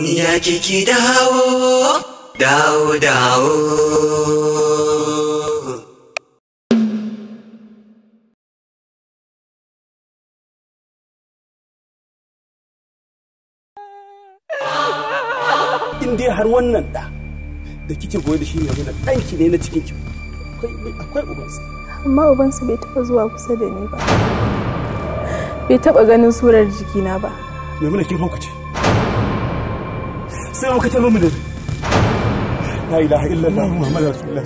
Ya kiki dawo, dawo, dawo. In dai har wannan da da kike goye da shi ne magana ɗanki ne na cikin ki, akwai ubansa. Amma ubansa bai taɓa zuwa kusa da ni ba. Bai taɓa ganin surar jikina ba. Maimuna kin haukace. Sai muka taɓa mu da La ilaha illallah Muhammadu Rasulullah.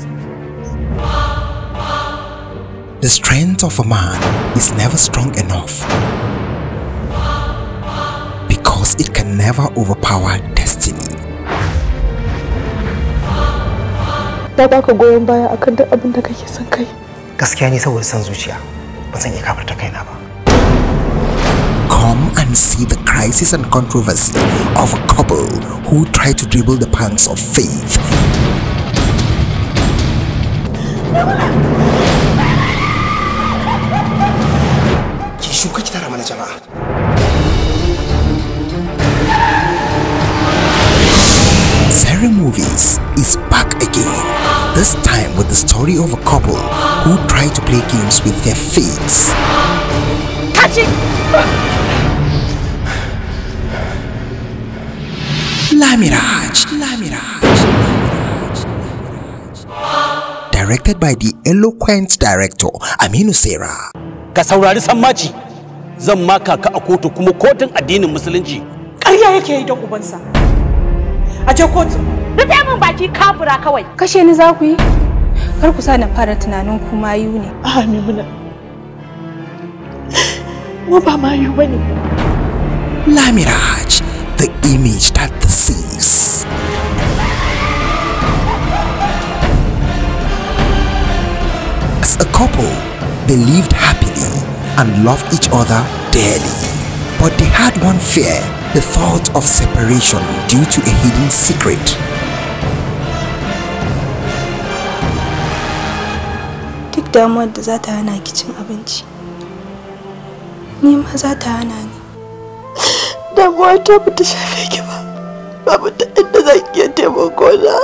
The strength of a man is never strong enough because it can never overpower destiny. Na baka goyon baya akan duk abin da kake son kai. Gaskiya ne saboda son zuciya ba zan iya kafarta kaina ba. Come and see the crisis and controversy of a couple who try to dribble the pangs of faith. Ki shuka ki tara mana jama'a. Sarah Movies is back again, this time with the story of a couple who try to play games with their fates. Catch it! Lamiraj, Lamiraj, Lamiraj. Directed by the eloquent director Aminu Sera. Ka saurari sammaci, zan maka ka a kotu kuma kotun addinin musulunci. Ƙarya yake yi don ubansa. A je kotu. Rufe min baki kafura kawai. Kashe ni za ku yi? Kar ku sa na fara tunanin ku mayu ne. Ah, Maimuna. Mu ba mayu bane. Lamiraj, the image that deceives. As a couple, they lived happily and loved each other dearly. But they had one fear, the thought of separation due to a hidden secret. Duk damuwar da za ta hana ki cin abinci, ni ma za ta hana ni. Damuwa ta ba ta shafe ki ba, babu ta inda za ki iya taimako na.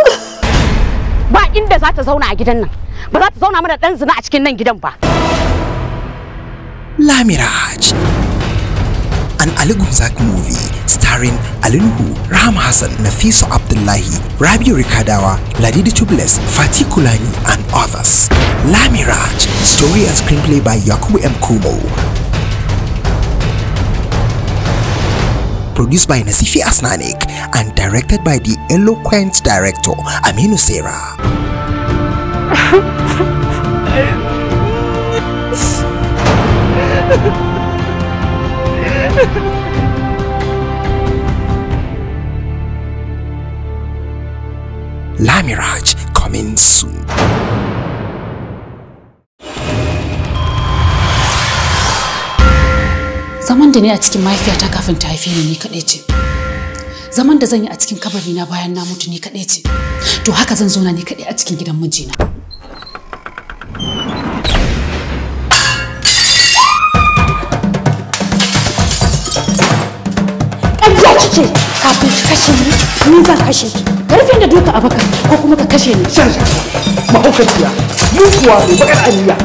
Ba inda za ta zauna a gidan nan, ba za ta zauna mana ɗan zina a cikin nan gidan ba. Lamiraj, an Ali Gumzak movie starring Ali Nuhu, Ram Hassan, Nafisa Abdullahi, Rabiu Rikadawa, Ladidi Tubles, Fatih Kulani, and others. Lamiraj, story and screenplay by Yakubu M. Kumo. Produced by Nasifi Asnanik and directed by the eloquent director Aminu Sera. Lamiraj coming soon. Zaman da ni a cikin mahaifiyata kafin ta haife ni ni kaɗai ce. Zaman da zan yi a cikin kabarina bayan na mutu ni kaɗai ce. To haka zan zauna ni kaɗai a cikin gidan mijina. Ƙarya kike kafin ki kashe ni, ni zan kashe ki. Ka rufe da duka a baka ko kuma ka kashe ni. Shan shan mahaukaciya, muguwa mai bakar aniya.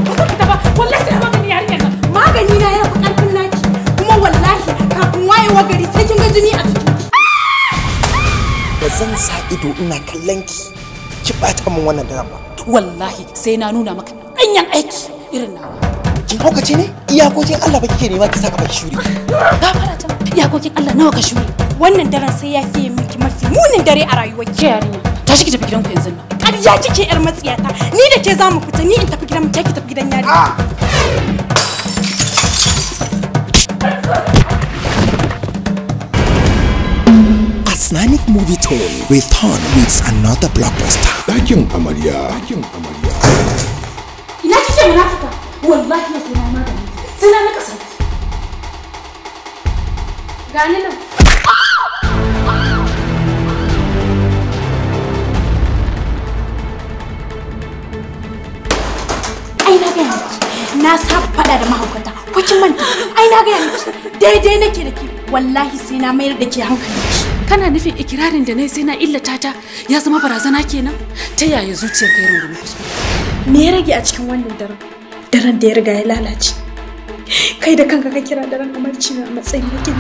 Wallahi sai magani yarinyar nan. Magani na ya fi ƙarfin naki. Kuma wallahi kafin wayewar gari sai kin ga jini a jikin ki. Ba zan sa ido ina kallon ki ki bata min wannan daren ba. Wallahi sai na nuna maka ɗanyen aiki irin nawa. Kin haukace ne? Iyakokin Allah ba kike nema ki saka baki shuri. Gafara can iyakokin Allah nawa ka shuri. Wannan daren sai ya fiye miki mafi munin dare a rayuwarki. Ke yarinya, tashi ki tafi gidanku yanzu nan. Ƙarya kike yar matsiyata. Ni da ke za mu fita, ni in tafi gidan mu, ke ki tafi gidan yari. Asnanik Movie Tone return with another blockbuster. Ɗakin amarya. Ɗakin amarya. Ina kike munafika? Wallahi sai na magani. Sai na naka sarki. Gani nan. Ai na gaya miki, na saba faɗa da mahaukata. Ko kin manta? Ai na gaya miki, daidai nake da ke. Wallahi sai na mayar da ke hankali. Kana nufin ikirarin da nayi sai na illata ta ya zama barazana kenan? Ta yaya zuciyar ka ya rungumi kuskure? Me ya rage a cikin wannan daren? Daren da ya riga ya lalace. Kai da kanka ka kira daren amarci na a matsayin bakin.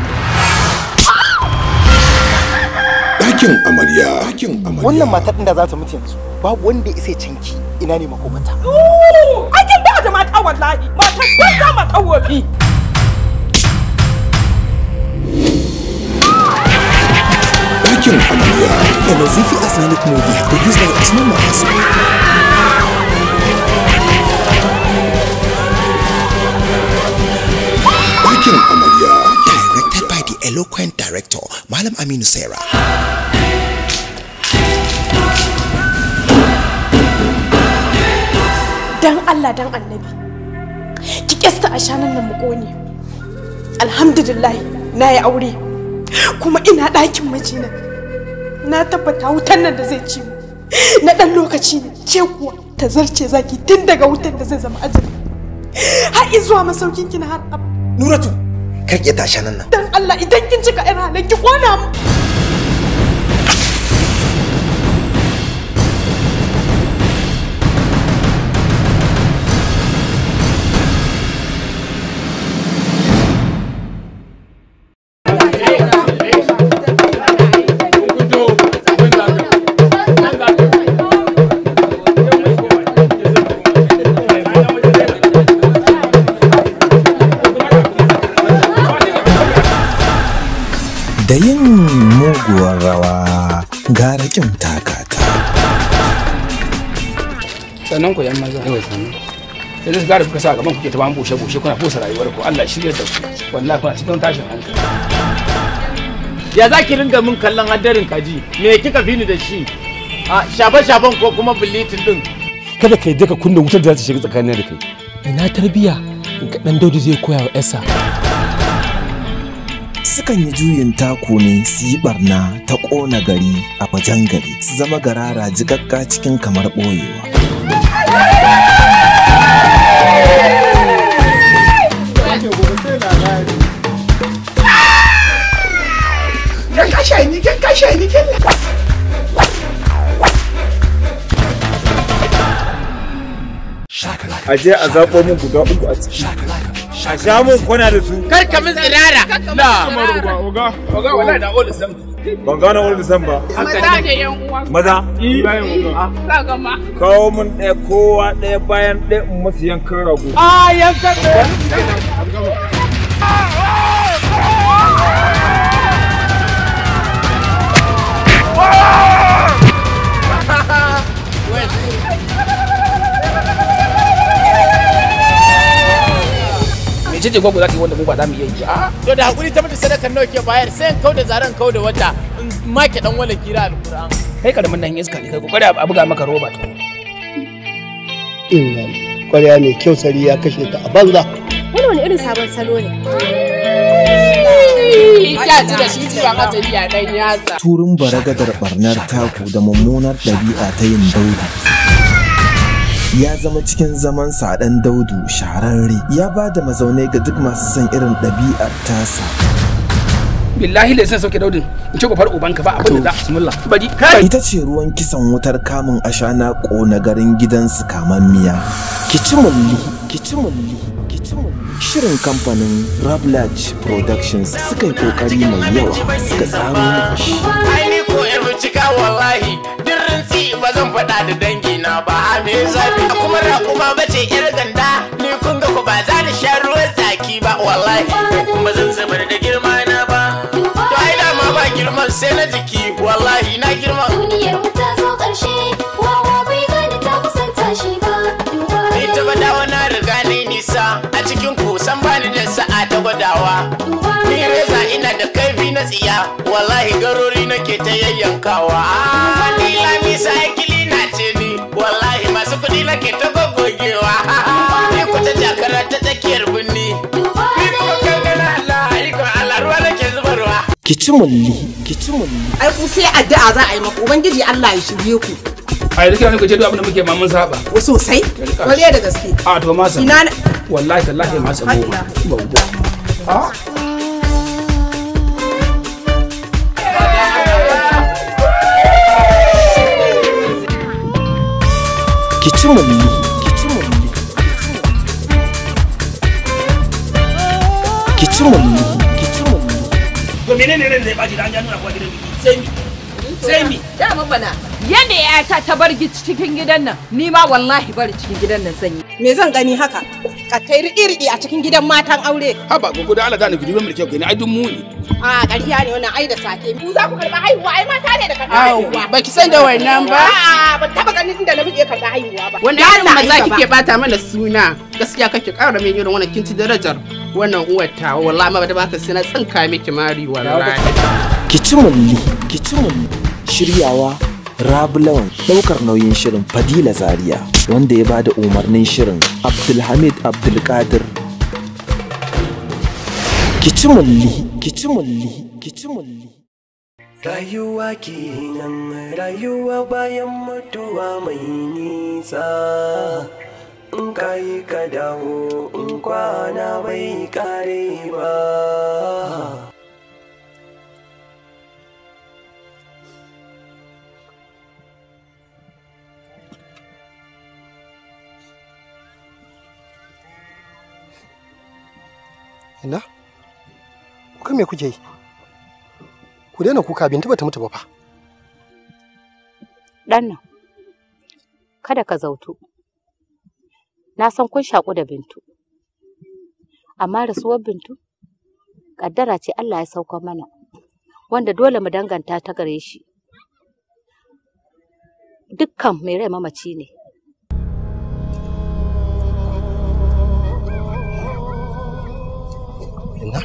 Ɗakin amarya. Ɗakin amarya. Wannan matar ɗin da za ta mutu yanzu babu wanda ya isa canki ina ne makomata. Aikin da da mata wallahi mata banza mata wofi. Ɗakin amarya. A Nazifi Asnanic movie produced by Usman Mahasu. Ɗakin amarya. Directed by the eloquent director Malam Aminu Saira. Dan Allah dan Annabi. Ki kista a shanan nan mu kone. Alhamdulillah na yi aure. Kuma ina ɗakin mijina. Na tabbata wutan nan da zai ci mu. Na ɗan lokaci ne ke kuwa ta zarce zaki tun daga wutan da zai zama ajali. Har izuwa masaukin ki na har abada. Nuratu, kar ki tashi nan nan. Dan Allah idan kin cika irin halin ki kona mu. Da yin muguwar rawa gara kin takata. Sannan ku yan maza. Yawa sannan. Sai su gara kuka sa gaban kuke ta ban bushe bushe kuna busa rayuwar ku. Allah shirya da ku. Wallahi kuna cikin tashin hankali. Ya za ki ringa min kallon hadarin kaji? Me kika fi ni da shi? A shafe shafen ko kuma bilitin din? Kada ka yadda ka kunna wutar da za ta shiga tsakanin da kai. Ina tarbiya ga dan Daudu zai koya wa yarsa. Sukan yi juyin taku ne su yi barna ta ƙona gari a wajen gari su zama garara jigagga cikin kamar ɓoyewa. Kin kashe ni, kin kashe ni, kin. A je a zaɓo mun guda uku a ciki. A sha mun kwana da su. Kar ka min tsirara. Na. Oga, oga wallahi da all same. Ban gane all the same ba. Maza ne yan uwa. Maza. Za gama. Kawo mun ɗaya kowa ɗaya bayan ɗaya in masu yankan rago. A yankan ɗaya. Mece ce gwaggo za ta yi wanda mu ba za mu iya yi? A'a. To da hakuri ta mutu sadakar nawa ke bayar sai in kau da zaren kau da wata in make dan wala kira alquran. Kai karamin nan iska ne kai kokari a buga maka roba to. Inna kwarya mai kyau sari ya kashe ta a banza. Wani wani irin sabon salo ne? Ya ji da shi jiban ajali a dan yatsa. Turin baragadar barnar taku da mummunar ɗabi'a ta yin daudu. Ya zama cikin zaman ɗan daudu shahararre ya ba da mazaunai ga duk masu son irin ɗabi'ar tasa. Billahi la san sauke daudin in ce ku far ubanka ba abin da za bismillah. Bari. Ita ce ruwan kisan wutar kamun ashana ƙona garin gidansu kamammiya. Kici mulli, kici mulli, kici mulli. Shirin kamfanin Rablach Productions suka yi kokari mai yawa suka tsaro muku shi. Ai ni ko yar bincika wallahi dirrin tsi ba zan faɗa da dangi na ba a me zafi kuma raƙuma bace yar ganda ni kun ga ku ba za ni sha ruwan tsaki ba wallahi kuma zan zubar da girma na ba. To ai dama ba girman sai na jiki wallahi na girma. Duniyar mu ta zo ƙarshe, wawa bai gane ta kusanta shi ba. Ni ta gwadawa na riga ni nisa a cikin ku san bani da sa'a ta gwadawa. Ni reza ina da kaifi na tsiya wallahi garori nake ta yayyankawa. Ah, ni lamisa aikili na ce ni wallahi masu kuɗi nake ta goggogewa. Ni ku ta jakara ta tsakiyar birni. Ni kuma kankana Allah ikon Allah ruwa nake zubarwa. Kici mulli, kici mulli. Ai ku sai addu'a za a yi maku Ubangiji Allah ya shirye ku. A yanzu kira ne ku ce duk abin da muke ma mun saba. Sosai. Kware da gaske. A to masa. Ina na- Wallahi tallahi masa goma. Ba. Ci mulli, ki ci mulli, ki ci mulli, ki ci mulli. To menene ne zai baci da an ja nuna kuwa gidan biki? Sai mi, sai mi. Dama bana yanda yayata ta bar cikin gidan nan, ni ma wallahi bari cikin gidan nan zan yi. Me zan gani haka? Ka kai riɗi-riɗi a cikin gidan matan aure. Haba gogo da Allah da ni gidan mulki gani ai dun mu ne. A ƙarya ne wannan ai da sake. Ku za ku karɓi haihuwa ai mata ne da karɓi haihuwa. Baki san da wannan ba? A'a ban taɓa ganin inda namiji ya karɓi haihuwa ba. Wannan irin maza kike bata mana suna. Gaskiya kake ƙara min irin wannan kinci darajar wannan uwar tawa wallahi ma da baka sai na tsinka miki mari wallahi. Ki ci mulli, ki ci mulli. Shiryawa Rabi Lawan, ɗaukar nauyin shirin Fadila Zaria, wanda ya bada umarnin shirin Abdulhamid Abdulkadir. Ki ci mulli, ki ci mulli, ki ci mulli. Rayuwa kenan, rayuwa bayan mutuwa mai nisa. In ka yi ka dawo, in kwana bai kare ba. Ina? Kuka me kuke yi? Ku daina kuka, Bintu bata mutu ba fa. Ɗan nan, kada ka zautu. Na san kun shaƙu da Bintu. Amma rasuwar Bintu, ƙaddara ce Allah ya sauka mana, wanda dole mu danganta ta gare shi. Dukkan mai rai mamaci ne. Inna,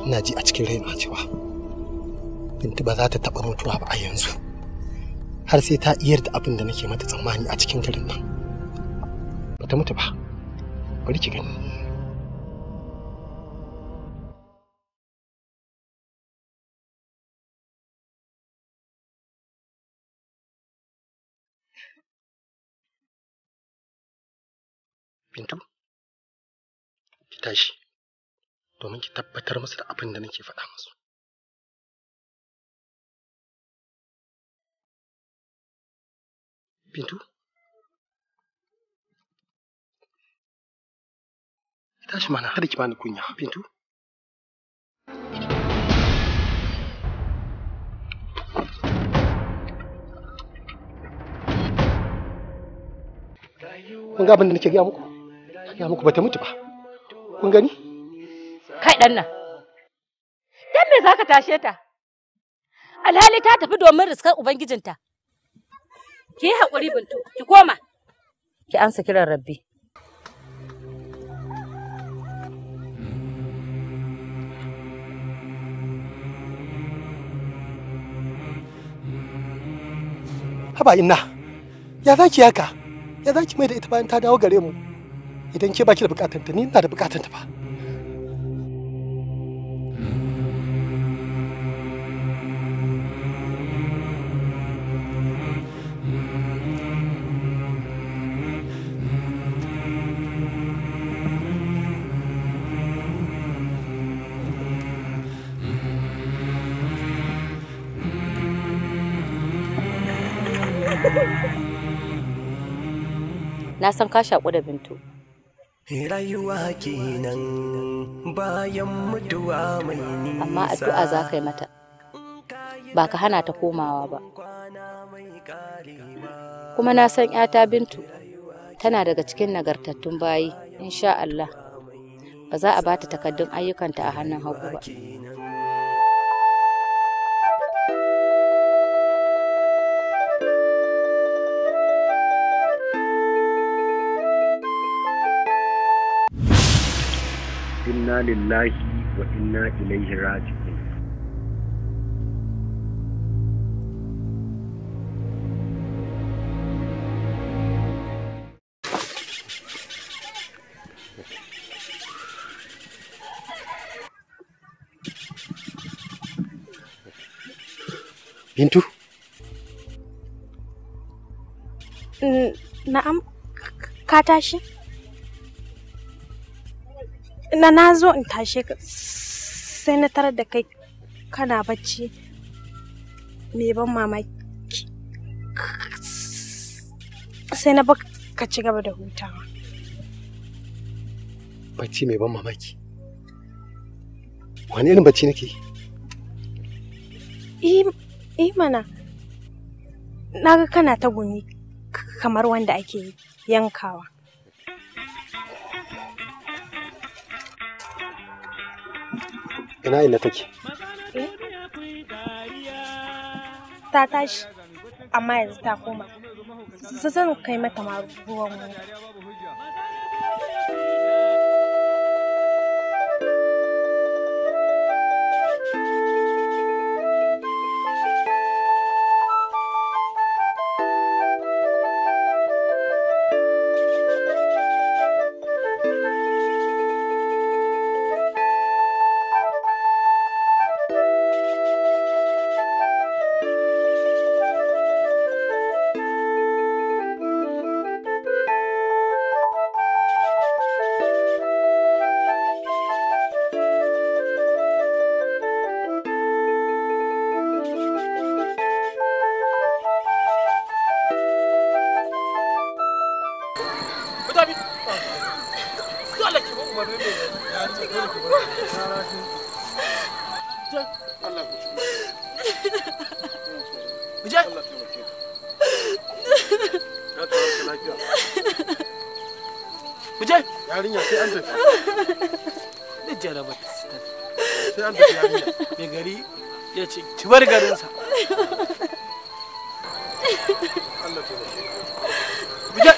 ina ji a cikin raina cewa Bintu ba za ta taɓa mutuwa ba a yanzu, har sai ta iyar da abin da nake mata tsammani a cikin garin nan. Ba ta mutu ba, bari ki gani. Bintu, ki tashi domin ki tabbatar musu da abin da nake faɗa musu. Bintu, ki tashi mana, kada ki bani kunya. Bintu. Kun ga abin da nake gaya muku? Na gaya muku bata mutu ba. Kun gani? Kai ɗan nan, dan me za ka tashe ta? Alhali ta tafi domin riskar Ubangijinta. Ki yi haƙuri Bintu, ki koma. Ki ansa kiran Rabbi. Haba inna, ya za ki haka? Ya za ki mai da ita bayan ta dawo gare mu? Idan ke baki da bukatanta, ni ina da bukatanta fa. Na san ka shaƙu da Bintu. Rayuwa kenan bayan mutuwa mai nisa. Amma addu'a za ka yi mata, ba ka hana ta komawa ba. Kuma na san 'yata Bintu tana daga cikin nagartattun bayi, insha Allah. Ba za a bata takaddun ayyukanta a hannun hagu ba. Inna lillahi wa inna ilaihi raji'un. Bintu? Na'am, ka tashi? Na zo in tashe ka sai na tarar da kai kana bacci mai ban mamaki. Sai na baka ka ci gaba da hutawa. Bacci mai ban mamaki. Wani irin bacci nake yi? Eh mana. Naga kana ta gumi kamar wanda ake yankawa. Ina ina take? Ta tashi, amma yanzu ta koma. Zan kai mata ma ruwan wanka. Yarinya sai an tafi. Da jaraba ta sai an tafi yarinya. Mai gari ya ce ki bar garinsa. Allah taimake ka. Muje.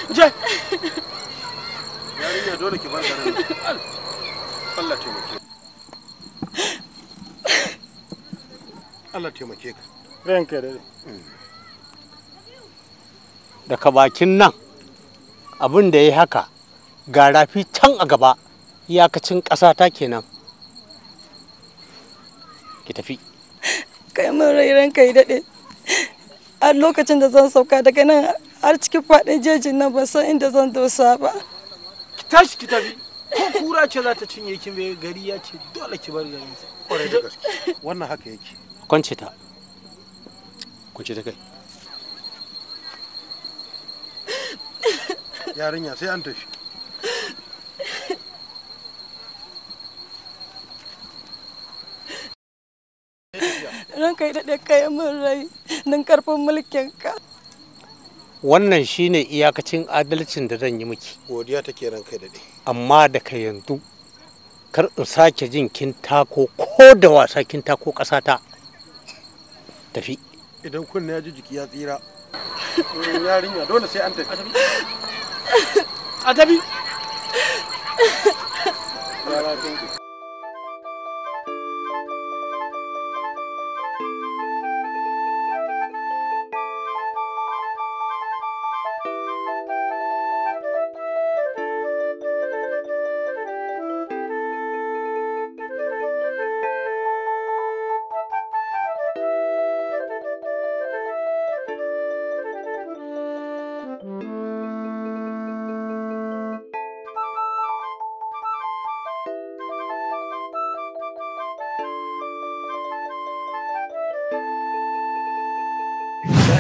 Muje. Yarinya dole ki bar garin. Allah taimake ka. Allah taimake ka. Ranka dai. Daga bakin nan abin da ya yi haka ga rafi can a gaba, iyakacin ƙasa ta kenan. Ki tafi. Kai min rai ranka yi daɗe. A lokacin da zan sauka daga nan har cikin faɗin jejin nan ban san inda zan dosa ba. Ki tashi ki tafi. Ko kura ce za ta cinye ki, mai gari ya ce dole ki bar garin sa. Kwarai da gaske. Wannan haka yake. Kwance ta. Kwance ta kai. Yarinya sai an tafi. Ranka yi daɗe, kai min rai don karfin mulkin ka. Wannan shine iyakacin adalcin da zan yi miki. Godiya take ranka daɗe. Amma daga yanzu kar in sake jin kin tako ko da wasa kin tako ƙasata. Tafi. Idan kunne ya ji jiki ya tsira. Yarinya dole sai an tafi. A tafi.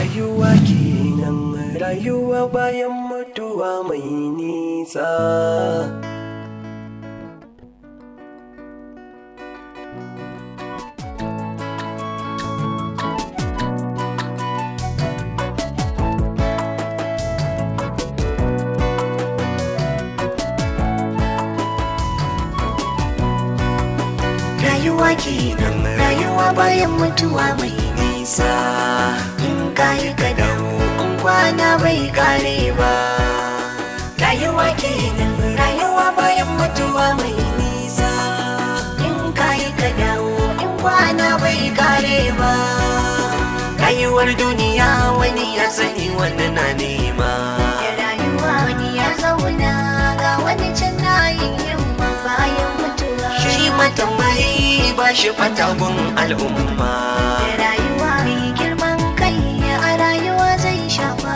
Rayuwa kenan, rayuwa bayan mutuwa mai nisa. Rayuwa kenan, rayuwa bayan mutuwa mai nisa. In kayi ka dawo, in kwana bai kare ba. Rayuwa kenan, rayuwa bayan mutuwa mai nisa. In kayi ka dawo, in kwana bai kare ba. Rayuwar duniya wani ya sani wani na nema. Rayuwa wani ya zauna ga wani can na yin yamma bayan mutuwa. Shi matambayi ba shi fatagun al'umma. Rayuwa mai girman kai a rayuwa zai shafa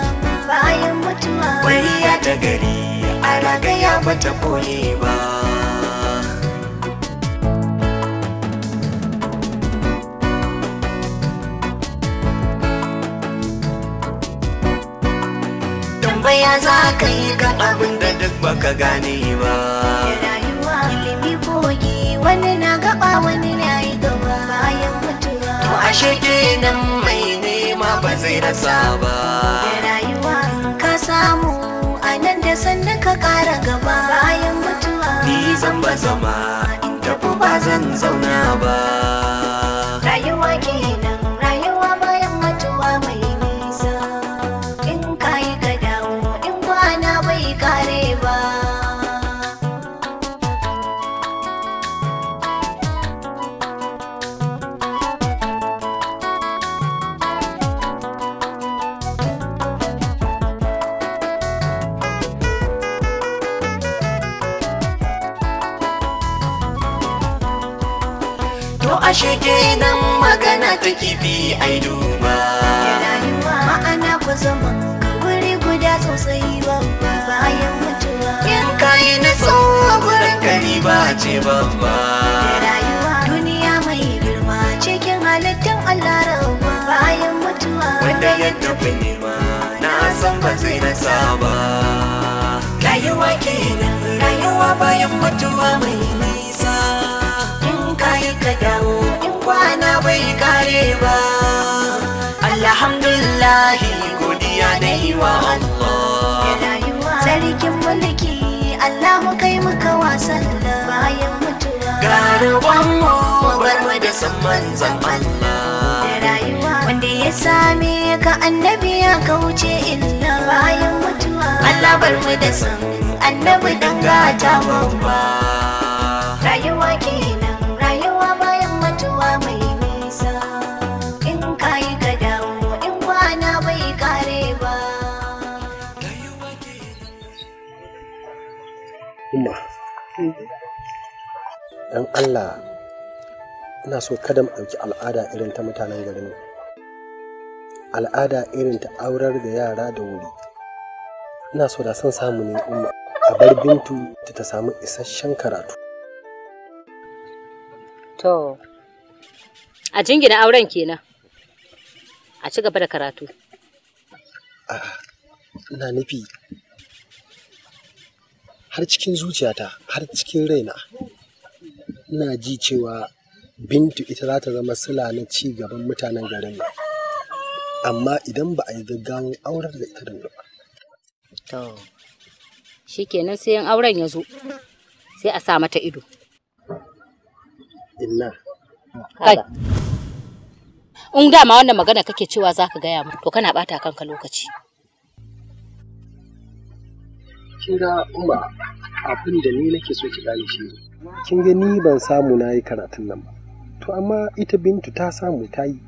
bayan mutuwa. Kwariya ta gari a ragaya bata koye ba. Tambaya za ka yi kan abin da duk baka gane ba. Rayuwa ilimi kogi, wani na gaba wani na yi gaba bayan mutuwa. To ashe kenan mai nema ba zai rasa ba. Rayuwa ka samu a nan da sannu ka kara gaba bayan mutuwa. Ni zan ba zama in tafi ba zan zauna ba. Rayuwa kenan, rayuwa bayan mutuwa mai nisa. In ka yi ka dawo, in kwana bai kare ba. To ashe kenan magana ta kifi ai duba. Ma'ana ku zama wuri guda sosai babba bayan mutuwa. In kayi na tsawo gurin kari ba ce babba. Rayuwa duniya mai girma cikin halittun Allah rabba bayan mutuwa. Wanda ya tafi nema na san ba zai rasa ba. Rayuwa kenan, rayuwa bayan mutuwa mai nisa. In kayi ka dawo, in kwana bai kare ba. Alhamdulillahi godiya na yi wa Allah. Sarkin mulki Allahu kai muka wasan bayan mutuwa. Garuwan mu bar mu da san manzon Allah. Rayuwa wanda ya same ka annabi ya kauce illa bayan mutuwa. Allah bar mu da san annabi dan gata babba. Rayuwa kenan, rayuwa bayan mutuwa mai nisa. In ka yi ka dawo, in kwana bai kare ba. Umma, dan Allah ina so kada mu ɗauki al'ada irin ta mutanen garin nan. Al'ada irin ta aurar da yara da wuri. Ina so da son samu ne Umma, a bar Bintu ta samu isasshen karatu. To, a jingina auren kenan. A ci gaba da karatu. Ina nufi har cikin zuciyata, har cikin raina, ina ji cewa Bintu ita za ta zama sila na ci gaban mutanen garin nan. Amma idan ba a yi gaggawan aurar da ita da wuri ba. To, shikenan sai in auren ya zo, sai a sa mata ido. Inna. Kai. In dama wannan magana kake cewa za ka gaya mu, to kana ɓata kanka lokaci. Kin ga Umma, abin da ni nake so ki gane shi ne. Kin ga ni ban samu na yi karatun nan ba. To amma ita Bintu ta samu ta yi.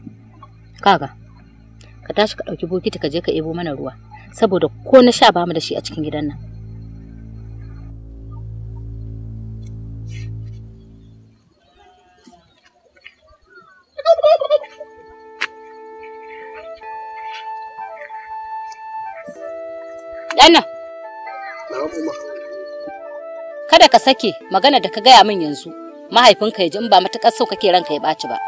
Kaga, ka tashi ka ɗauki bokiti ka je ka ebo mana ruwa, saboda ko na sha bamu da shi a cikin gidan nan. Ɗana. Kada ka sake magana da ka gaya min yanzu, mahaifinka ya ji in ba matuƙar so kake ranka ya ɓaci ba.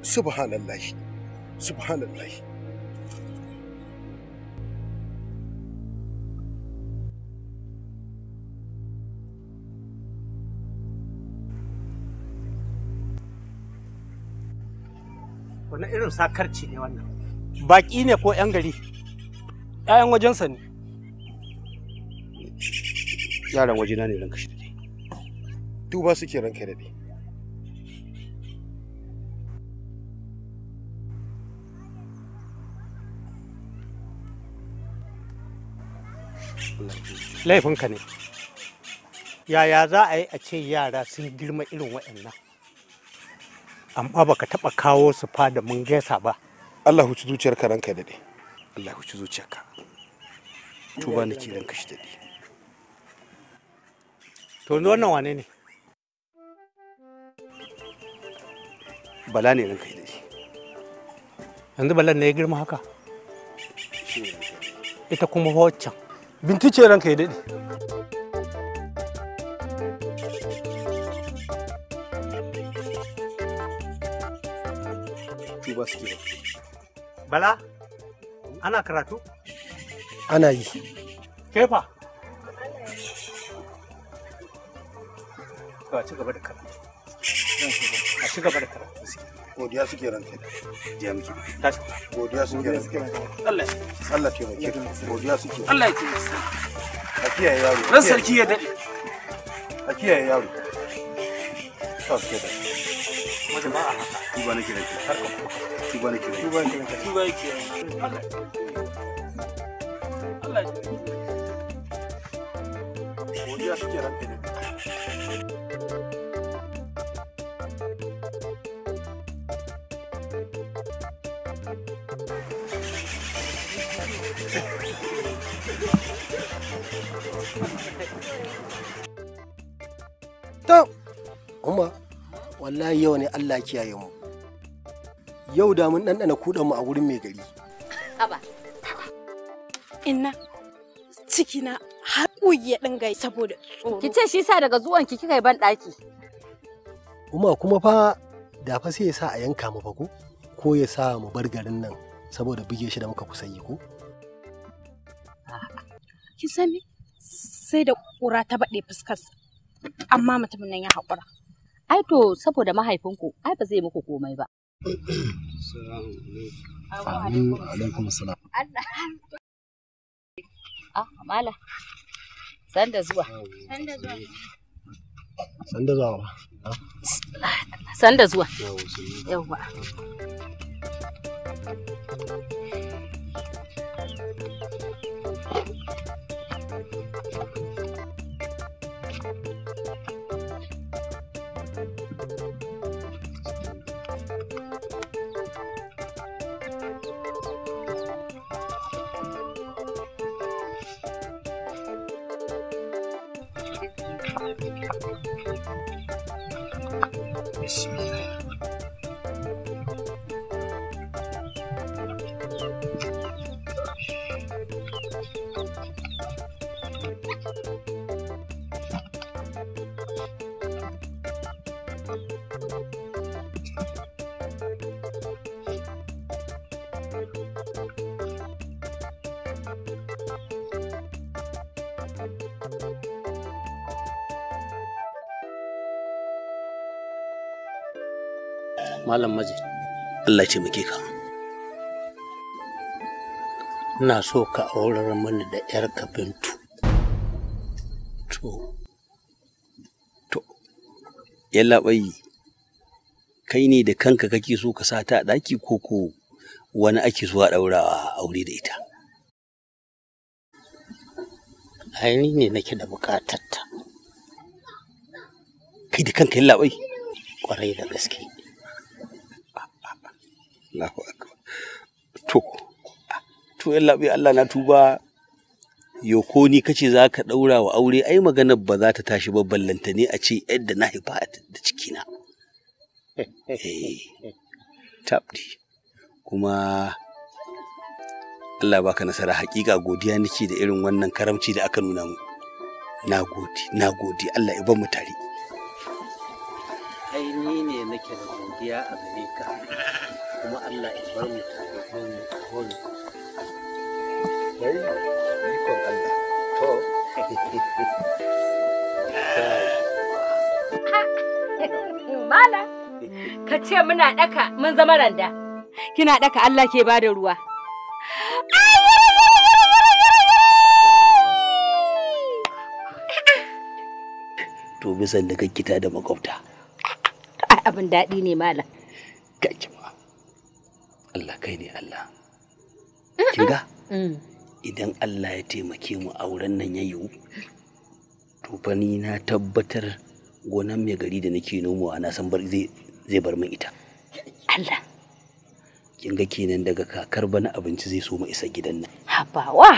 Subhanallahi. Subhanallahi. Wani irin sakarci ne wannan? Baƙi ne ko 'yan gari? 'Ya'yan wajensa ne. Yaran wajena ne ranka shi daɗe. Duba suke ranka daɗe. Laifinka ne. Yaya za a yi a ce yara sun girma irin waɗannan? Amma baka taɓa kawo su fada mun gaisa ba. Allah huci zuciyarka ranka daɗe. Allah huci zuciyarka. Tuba nake ranka shi daɗe. To wannan wane ne? Bala ne ranka daɗe. Yanzu Balan ne ya girma haka? Ita kuma waccan. Bintu ce ranka ya daɗe. Tuba suke ba. Bala, ana karatu? Ana yi. Kefa? To a ci gaba da karatu. A ci gaba da karatu. Godiya suke ranka. Jiya muke. Tashi. Godiya suke ranka. Allah. Allah taimake ka. Godiya suke. Allah ya taimake. A kiyaye yaro. Ran sarki ya daɗe. A kiyaye yaro. Sa suke da. Wajen ba a haka. Tuba nake ranka. Tuba nake ranka. Tuba nake ranka. Tuba yake. Allah ya taimake. Godiya suke ranka daɗe. To, Umma, wallahi yau ne Allah kiyaye mu. Yau da mun ɗanɗana kuɗan mu a wurin mai gari. Haba. Inna, cikina har ƙugi ya ɗinga saboda tsoro. Ki ce shi sa daga zuwan ki kika yi ban ɗaki. Umma kuma fa da fa sai ya sa a yanka mu fa ko? Ko ya sa mu bar garin nan saboda buge shi da muka kusa yi ko? Kin san me? Sai da ƙura ta baɗe fuskarsa. Amma mutumin nan ya haƙura. Ai to saboda mahaifinku ai ba zai muku komai ba. Amin alaikum salam. Allah. Ah, mala. Sanda zuwa. Sanda zuwa. Sanda zuwa ba. Sanda zuwa. Yawwa. Malam Majid. Allah ya taimake ka. Ina so ka aurar mani da ‘yarka Bintu. To, yallaɓai, kai ne da kanka kake so ka sa ta a ɗaki ko ko wani ake so a ɗaura aure da ita? Ai ni ne nake da buƙatar ta. Kai da kanka yallaɓai? Ƙwarai da gaske. Allahu akbar. To yallaɓai Allah na tuba yo ko ni kace za ka ɗaura wa aure ai maganar ba za ta tashi ba ballanta ne a ce yadda na haifa da cikina. Eh, tabdi. Kuma Allah baka nasara hakika godiya nake da irin wannan karamci da aka nuna mu. Na gode, na gode Allah ya bar mu tare. Ai ni ne nake da godiya a gare ka, kuma Allah ya bar mu tare mun. Bai ikon Allah. To. Mala, ka ce muna daka mun zama randa. Kina daka Allah ke bada ruwa. To bisan da kakkita da makwabta. Ai abin daɗi ne malam. Kake ma. Allah kai ne Allah. Kin ga? Idan Allah ya taimake mu auren nan ya yiwu, to fa ni na tabbatar gonan mai gari da nake nomawa na san bar zai bar min ita. Allah. Kin ga kenan daga kakar bana abinci zai so mu isa gidan nan. Habawa.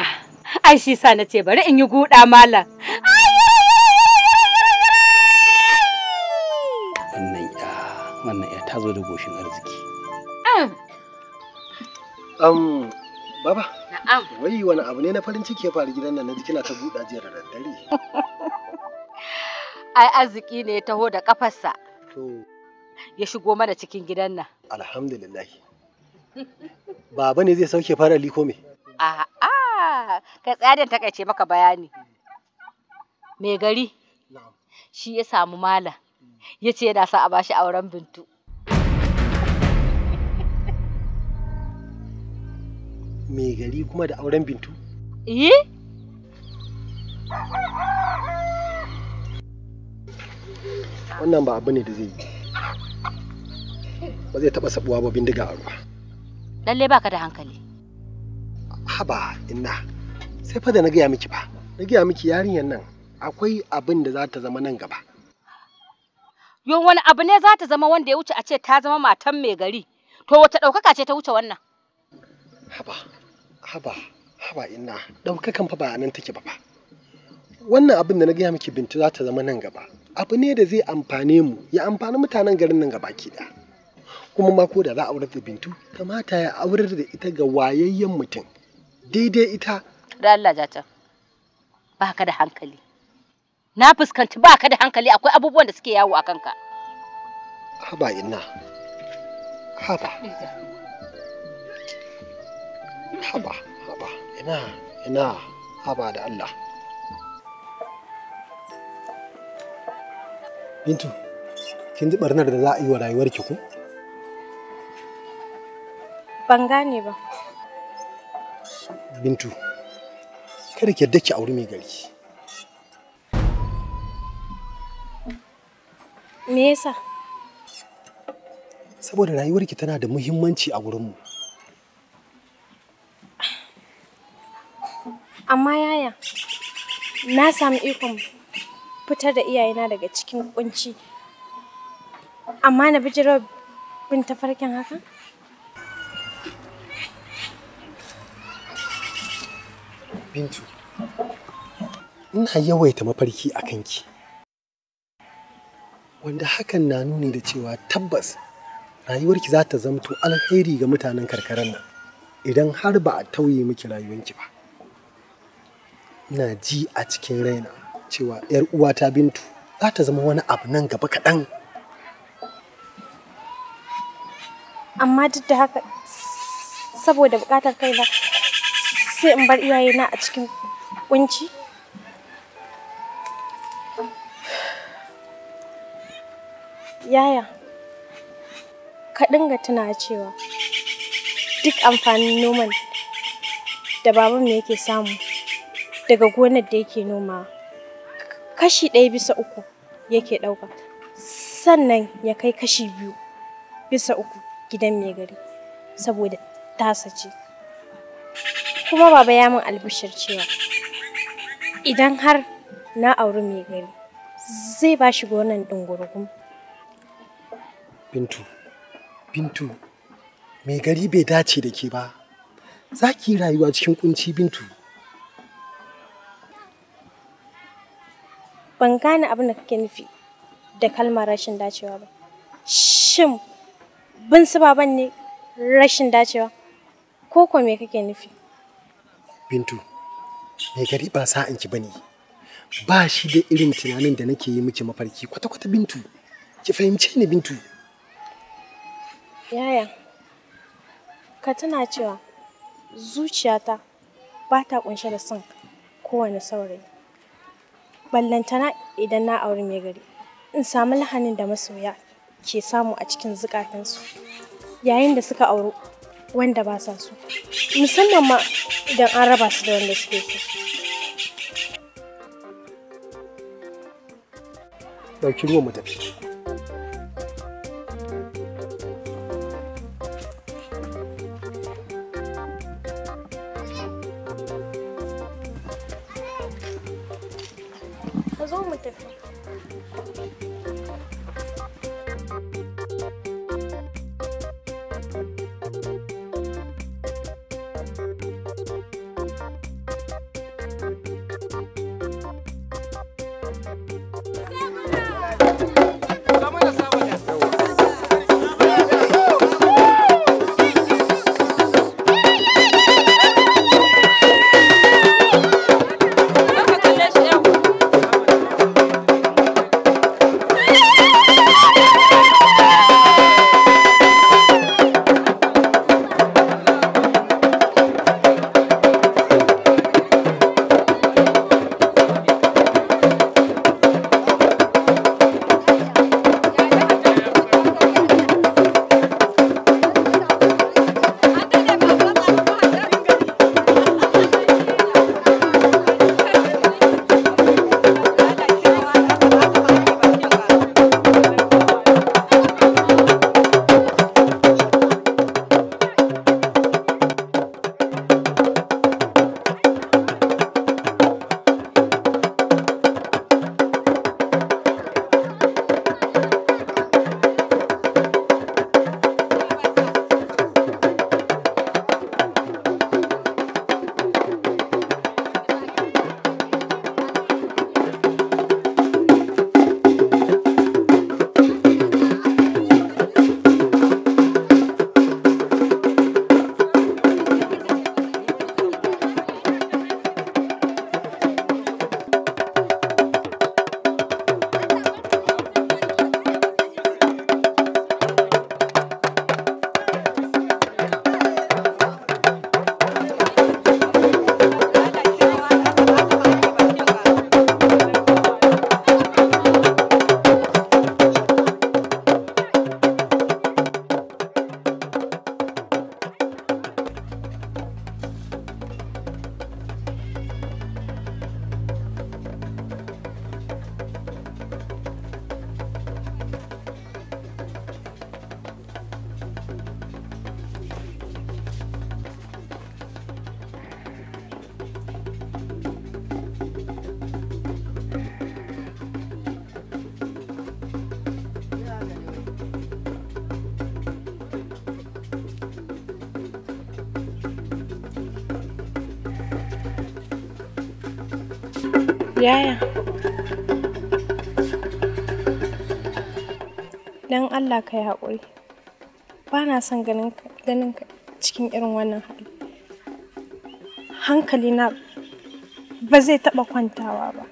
Ai shi sa nace bari in yi guda malam. Wannan ya ta zo da goshin arziki. Baba. Na'am. Wai wani abu ne na farin ciki ya faru gidan nan naji kina ta buɗa jiya da daddare. Ai arziki ne ya taho da kafarsa. To. Ya shigo mana cikin gidan nan. Alhamdulillah. Baba ne zai sauke farali ko me? A'a, ka tsaya da takaice maka bayani. Mai gari. Na'am. Shi ya samu malam. Ya ce yana sa a bashi auren Bintu. Mai gari kuma da auren Bintu? Eh? Wannan ba abu ne da zai yi. Ba zai taɓa sabuwa ba bindiga a ruwa. Lalle baka da hankali. Haba inna, sai fa da na gaya miki ba. Na gaya miki yarinyar nan akwai abin da za ta zama nan gaba. Yo wani abu ne za ta zama wanda ya wuce a ce ta zama matan mai gari. To wata ɗaukaka ce ta wuce wannan? Haba, haba, haba inna, ɗaukakan fa ba nan take ba fa. Wannan abin da na gaya miki Bintu za ta zama nan gaba. Abu ne da zai amfane mu, ya amfani mutanen garin nan gaba ki ɗaya. Kuma ma ko da za a aurar da Bintu, kamata ya aurar da ita ga wayayyen mutum. Daidai ita. Da Allah jata, ba ka da hankali. Na fuskanci ba ka da hankali, akwai abubuwan da suke yawo a kanka. Haba inna, haba. Haba, haba, ina, ina, haba da Allah. Bintu, kin ji barnar da za a yi wa rayuwarki ko? Ban gane ba. Bintu, kada ki yarda ki auri mai gari. Me yasa? Saboda rayuwarki tana da muhimmanci a gurinmu. Amma yaya, na samu ikon fitar da iyayena daga cikin kunci. Amma na bijiro bin tafarkin haka? Bintu, ina yawaita mafarki a kanki. Wanda hakan na nuni da cewa tabbas rayuwarki za ta zamto alheri ga mutanen karkarar nan idan har ba a tauye miki rayuwarki ba. Ina ji a cikin raina cewa 'yar uwata Bintu za ta zama wani abu nan gaba kaɗan. Amma duk da haka saboda buƙatar kaina sai in bar iyayena a cikin kunci? Yaya, ka dinga tuna cewa duk amfanin noman da babanmu yake samu daga gonar da yake noma kashi 1 bisa 3 yake ɗauka, sannan ya kai kashi 2 bisa 3 gidan mai gari saboda tasa ce. Kuma baba ya min albishir cewa idan har na auri mai gari zai ba shi gonar ɗungurungum. Bintu, Bintu, mai gari bai dace da ke ba. Za ki yi rayuwa cikin kunci Bintu. Ban gane abin da kake nufi da kalmar rashin dacewa ba. Shin bin su baban ne rashin dacewa? Ko ko me kake nufi? Bintu, mai gari ba sa'anki bane. Ba shi da irin tunanin da nake yi miki mafarki kwata-kwata Bintu. Ki fahimce ni Bintu. Yaya, ka tuna cewa zuciyata ba ta kunshe da son kowane saurayi. Ballantana idan na auri mai gari, in samu lahanin da masoya ke samu a cikin zukatansu yayin da suka auri wanda ba sa so, musamman ma idan an raba su da wanda suke so. Ɗauki ruwan mu tafi. Ka zo mu tafi. Yaya, don Allah ka yi haƙuri. Ba na son ganin ka cikin irin wannan hali. Hankalina ba zai taɓa kwantawa ba.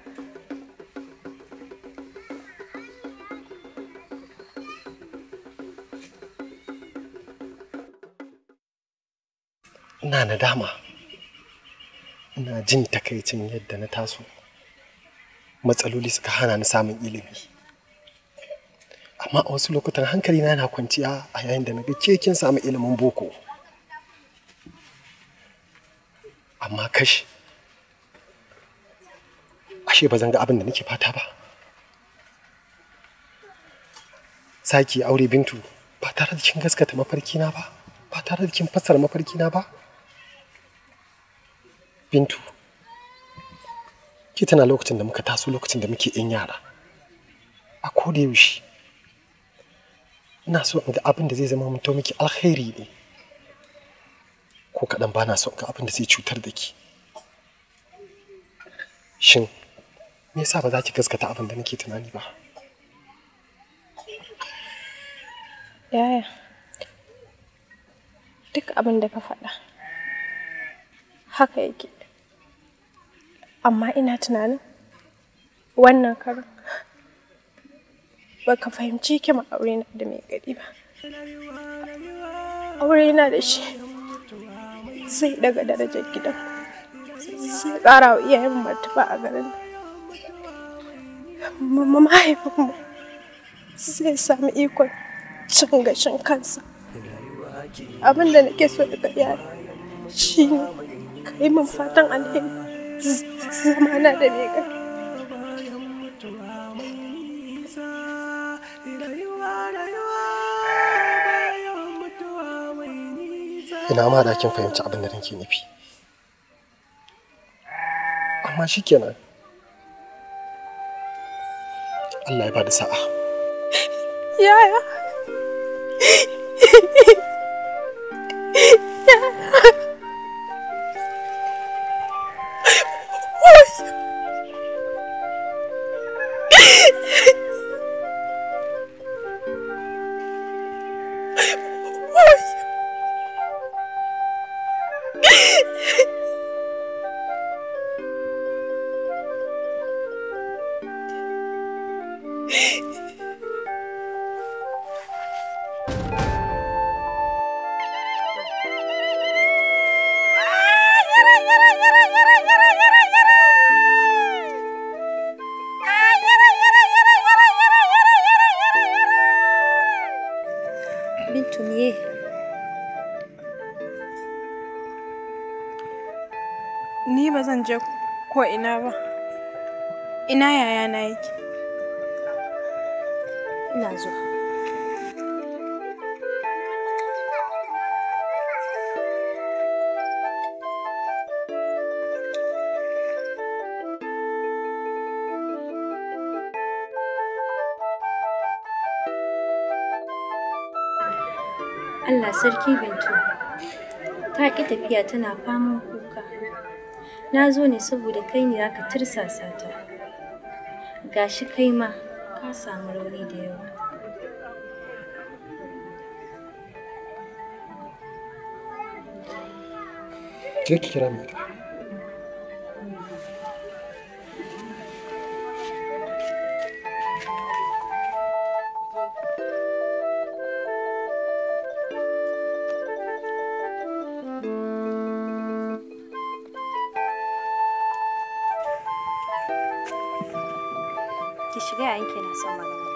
Ina nadama. Ina jin takaicin yadda na taso. Matsaloli suka hana ni samun ilimi. Amma a wasu lokutan hankalina yana kwanciya a yayin da na ga ke kin samu ilimin boko. Amma kash, ashe ba zan ga abin da nake fata ba. Saki aure Bintu ba tare da kin gaskata mafarkina ba, ba tare da kin fassara mafarkina ba. Bintu, ki tana lokacin da muka taso, lokacin da muke yan yara. A koda yaushe ina so in ga abin da zai zama mutum miki alkhairi ne. Ko kaɗan ba na so in ga abin da zai cutar da ki. Shin me yasa ba za ki gaskata abin da nake tunani ba? Yaya, duk abin da ka faɗa haka yake. Amma ina tunanin wannan karan ba ka fahimci hikimar aure na da mai gari ba. Aure na da shi zai daga darajar gidan, zai ƙara wa iyayen martaba a garin. Mahaifinmu zai sami ikon cin gashin kansa. Abin da nake so daga yara shi ne ka yi min fatan alheri zamana da mai gari. Ina ma da kin fahimci abin da nake nufi. Amma shikenan. Allah ya bada sa'a. Yaya. Bintu miye? Ni ba zan je ko ina ba. Ina yayana yake? Ina zuwa. Allah sarki Bintu, ta ƙi tafiya tana faman kuka. Na zo ne saboda kai ne zaka tirsasa ta. Gashi kai ma ka samu rauni da yawa. Je ki kira mai ita. Ki shiga yayanki na son magana.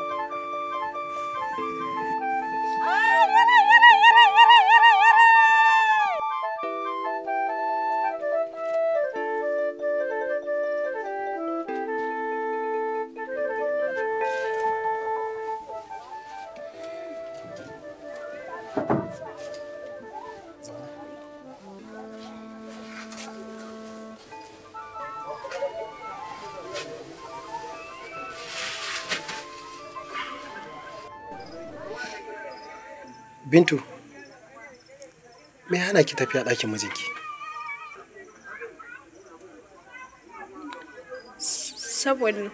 Bintu, me hana ki tafiya ɗakin mijinki? Saboda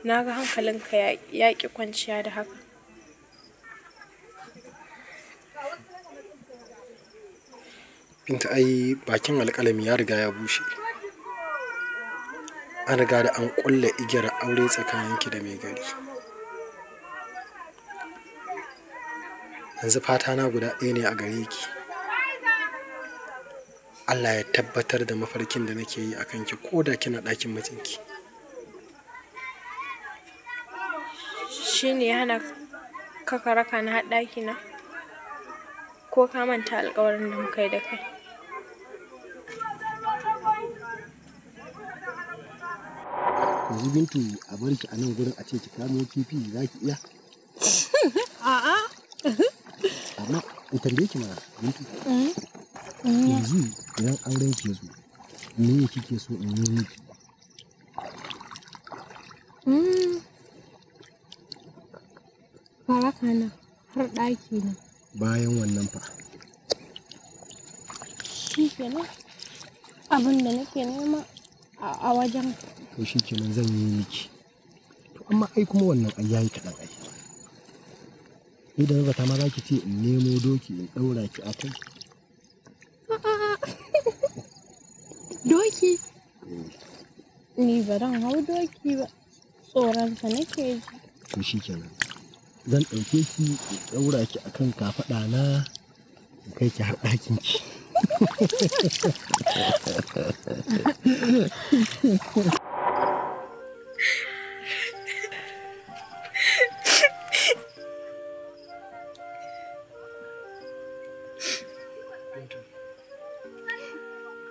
na ga hankalinka ya ƙi kwanciya da haka. Bintu, ai bakin alƙalami ya riga ya bushe. An riga da an ƙulla igiyar aure tsakaninki da mai gari. Yanzu fata na guda ɗaya ne a gare ki. Allah ya tabbatar da mafarkin da nake yi a kanki ko da kina ɗakin mijinki. Shi ne ya hana ka ka raka ni har ɗakina? Ko ka manta alƙawarin da muka yi da kai? Yanzu Bintu, a bar ki a nan gurin a ce ki kamo kifi, za ki iya? A'a. Amma in tambaye ki mana, Bintu. Yanzu idan auren ki ya zo, me kike so in yi miki? Ka raka ni har ɗakina. Bayan wannan fa? Shi kenan abin da nake nema a wajen. To shi kenan zan yi miki. To amma ai kuma wannan ai yayi kaɗan ai. Ni da zata ma za ki ce in nemo doki in ɗaura ki a kai. Doki? Ni ba zan hau doki ba. Tsoronsa nake ji. To shi kenan. Zan ɗauke ki in ɗaura ki a kan kafaɗa na Kai ki har ɗakin ki.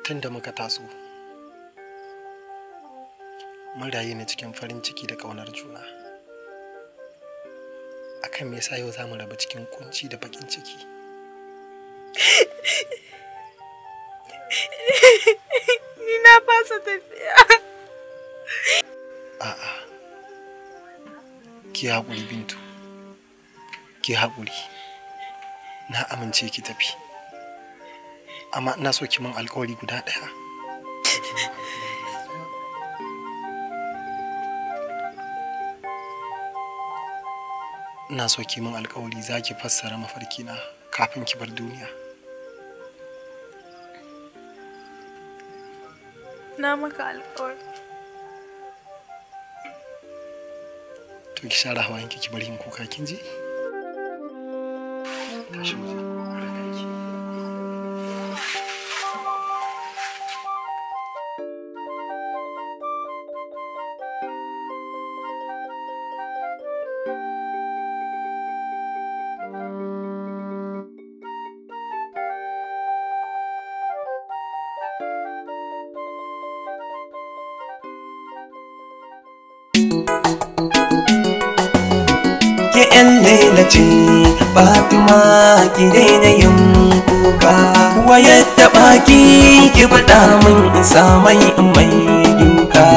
Tun da muka taso, mun rayu ne cikin farin ciki da ƙaunar juna. Akan me yasa yau za mu rabu cikin kunci da baƙin ciki? Ni na fasa tafiya. A'a. Ki haƙuri, Bintu. Ki haƙuri. Na amince ki tafi. Amma ina so ki min alƙawari guda ɗaya. Ina so ki min alƙawari za ki fassara mafarkina kafin ki bar duniya. Na maka alƙawari. To, ki share hawayenki, ki bari in kuka, kin ji? Tashi mu je. Ke yan Laila ce, Fatima, ki daina yin kuka. Wayar taɓa ki, ki faɗa min in samai in mai duka.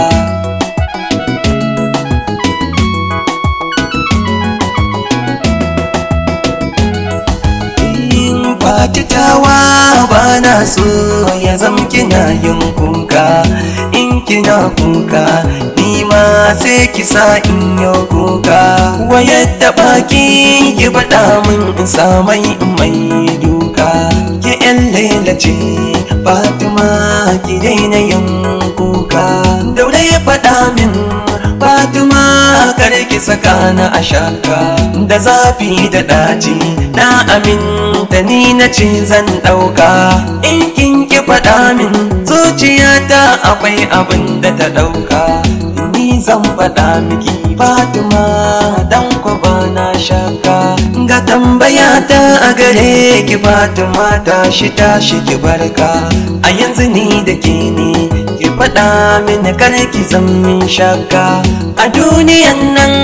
Fatitawa, ba na so ya zam kina yin kuka. In kina kuka, ni ma sai ki sa in yi kuka. Wayar taɓa ki, ki faɗa min in samai in mai duka. Ke yan Laila ce, Fatima, ki daina yin kuka. Daure ya faɗa min, Fatima, kar ki saka na a shaka. Da zafi da ɗaci, na aminta ni na ce zan ɗauka. In kin ki faɗa min, zuciyata akwai abin da ta ɗauka. Ni zan faɗa miki, Fatima, dan ku ba na shaka. Ga tambaya ta a gare ki, Fatima, tashi tashi ki barka. A yanzu ni da ke ne, ki faɗa mini, kar ki zan min shakka. A duniyan nan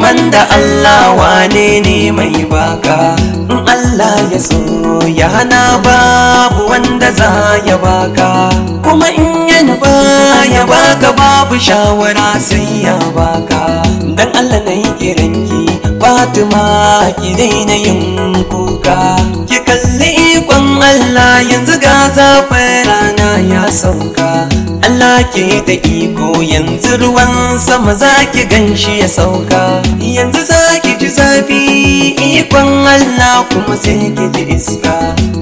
banda Allah, wane ne mai baka? In Allah ya so ya hana, babu wanda za ya baka. Kuma in ya nufa ya baka, babu shawara sai ya baka. Dan Allah na yi kiranki, Fatima, ki daina yin kuka. Ki kalli ikon Allah, yanzu ga zafin rana ya sauka. Allah ke da iko, yanzu ruwan sama za ki ganshi ya sauka. Yanzu za ki ji zafi, ikon Allah kuma sai ki ji iska,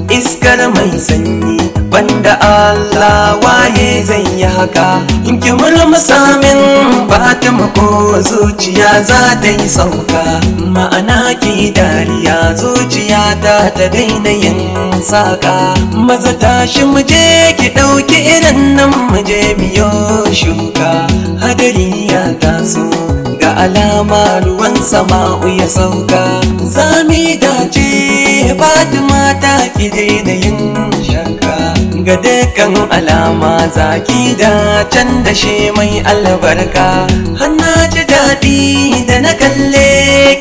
iskar mai sanyi. Banda Allah, waye zai yi haka? In ki murmusa min, Fatima, ko zuciya za ta yi sauka. Ma'ana ki dariya, zuciya ta ta daina yin saka. Maza tashi mu je, ki ɗauki irin nan, mu je miyo shuka. Hadari ya taso, ga alama ruwan sama'u ya sauka. Zami dace, Fatima, ta ki daina yin shakka. Ga dukkan alama zaki da can da shi mai albarka. Hanna ji daɗi da na kalle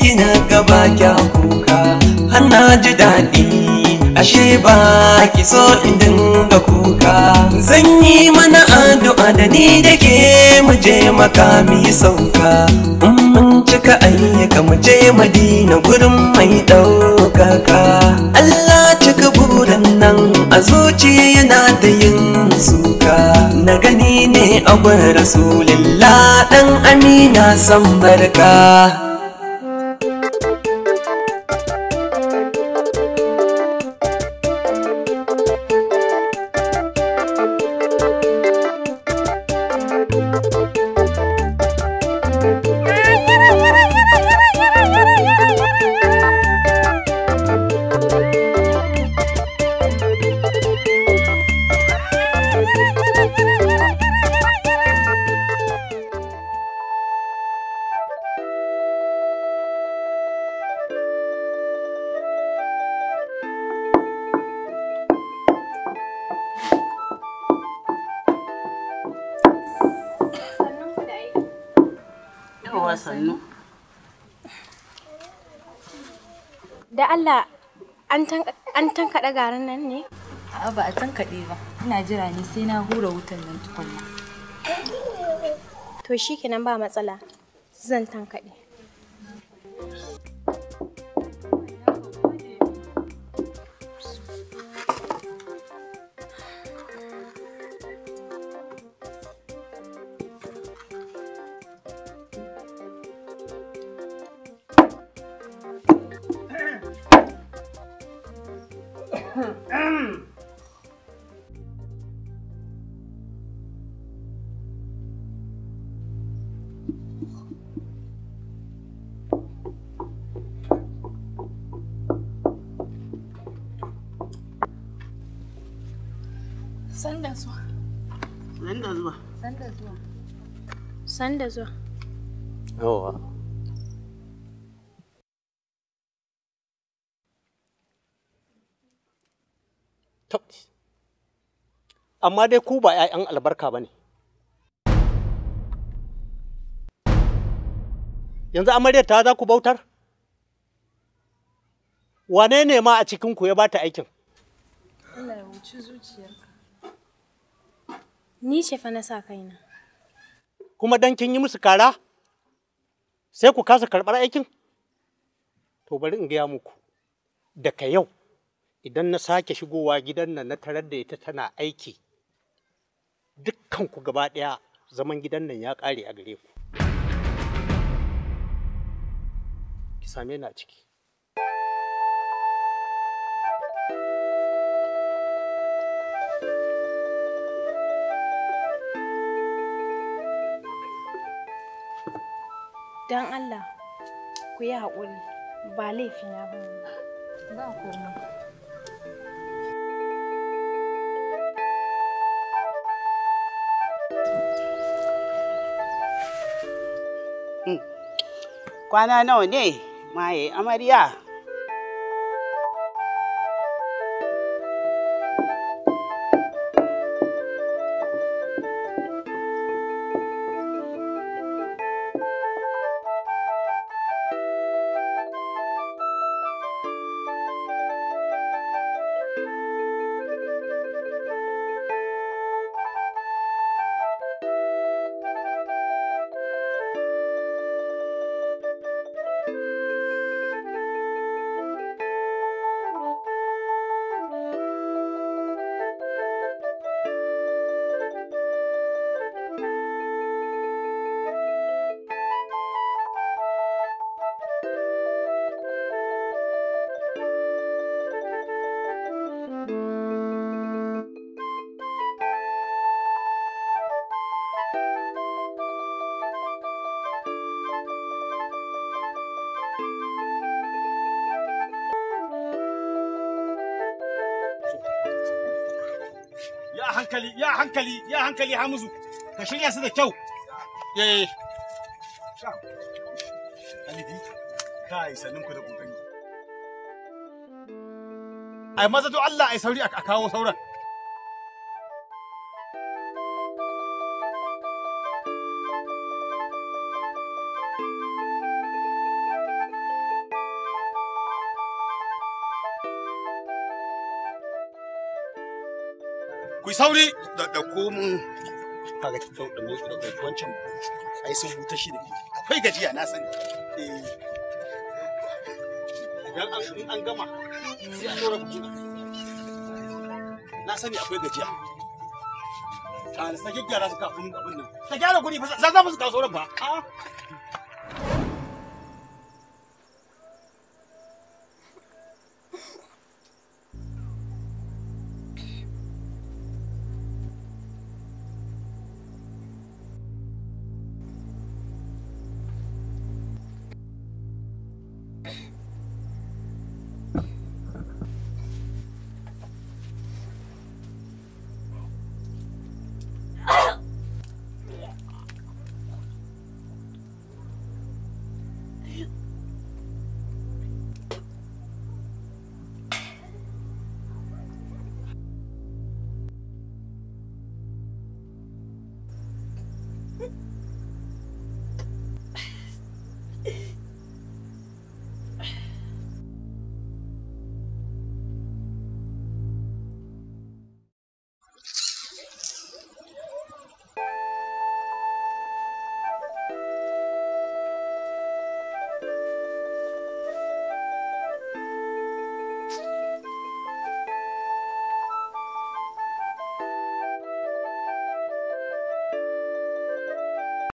kina gaba kya kuka. Hanna ji daɗi, ashe ba ki so in dinga kuka. Zan yi mana addu'a da ni da ke, mu je makami sauka. In mun cika ayyuka, mu je Madina gurin mai ɗaukaka. Allah cika burin nan a zuciya yana da yin suka. Na gani ne a gun Rasulillah dan Amina, san barka. Yawwa sannu. Da Allah an tankaɗe garin nan ne? A'a ba a tankaɗe ba. Ina jira ne sai na hura wutan nan tukunna. To shikenan ba matsala. Zan tankaɗe. Sanda zuwa. Sanda zuwa. Sanda zuwa. Sanda zuwa. Yawwa. Amma dai ku ba 'ya'yan albarka ba ne. Yanzu amaryar ta za ku bautar? Wane ne ma a cikinku ya bata aikin? Allah ya wuci zuciyarka. Ni ce fa na sa kaina. Kuma dan kin yi musu kara sai ku kasa karɓar aikin? To bari in gaya muku, daga yau idan na sake shigowa gidan nan na tarar da ita tana aiki, dukkanku gaba ɗaya zaman gidan nan ya ƙare a gare ku. Ki same ni a ciki. Don Allah ku yi haƙuri ba laifina ba ne. Ba komai. Kwana nawa ne maye amarya? Hankali ya hankali ya hankali Hamisu, ka shirya su da kyau. Eh Alidi, kai sanin ku da kokari. Ai maza to Allah ai sauri a kawo sauran. Ku sauri da ɗauko mun kaga da wancan ai sun huta shi da akwai gajiya na sani. Eh idan an gama sai an dora buki. Na sani akwai gajiya. Ka sake gyara su kafin abin nan. Ka gyara guri fa za mu su kawo sauran fa.